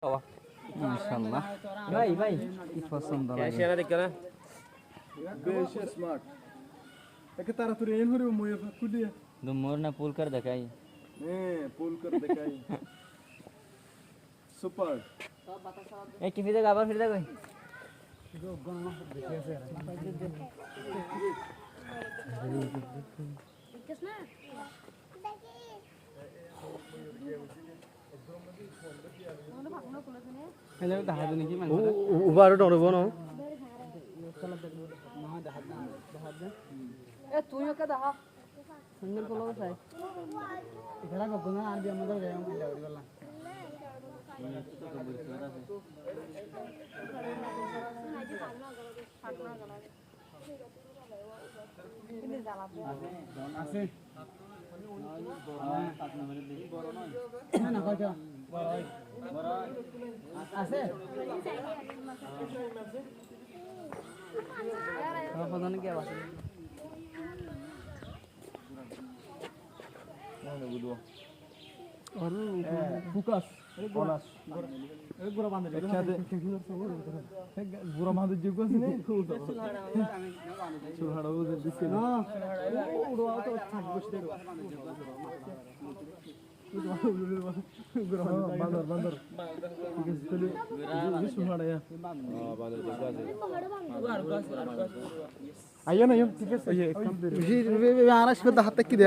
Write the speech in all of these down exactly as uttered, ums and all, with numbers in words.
Mashallah. Bái, bái, ki fosón, bái. Beshi smart. Eke taratari en hori, mui kudi. Dumor na pul kar dekhai. He, pul kar dekhai. Super. E ki firi de, abar firi de koi. Hello, dahá de niki manúic? U-, u-, uba aró dóribo no? E, tui oke dahá. Single kolo sai. Ikara goggo na, ar bi amar gaya mui dóri bolla. Asé. Na, na, hoito. Asé. Hoito na ki asé? Focus. Focus. Gura bandor joggo asé ne? Sul hara buzar dise na. Gura bandor, bandor. Thík asé, sul hara ya. Bandor joggo asé. Aiyó na, aiyó, thík asé. Añára asé, dahá táki de.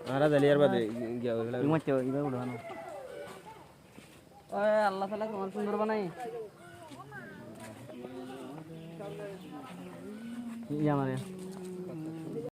Añára zailiyar bade giya goi fela. Iba uço, iba uço na. Oy, Allah taala keman sundor banaiye. Iya, mane.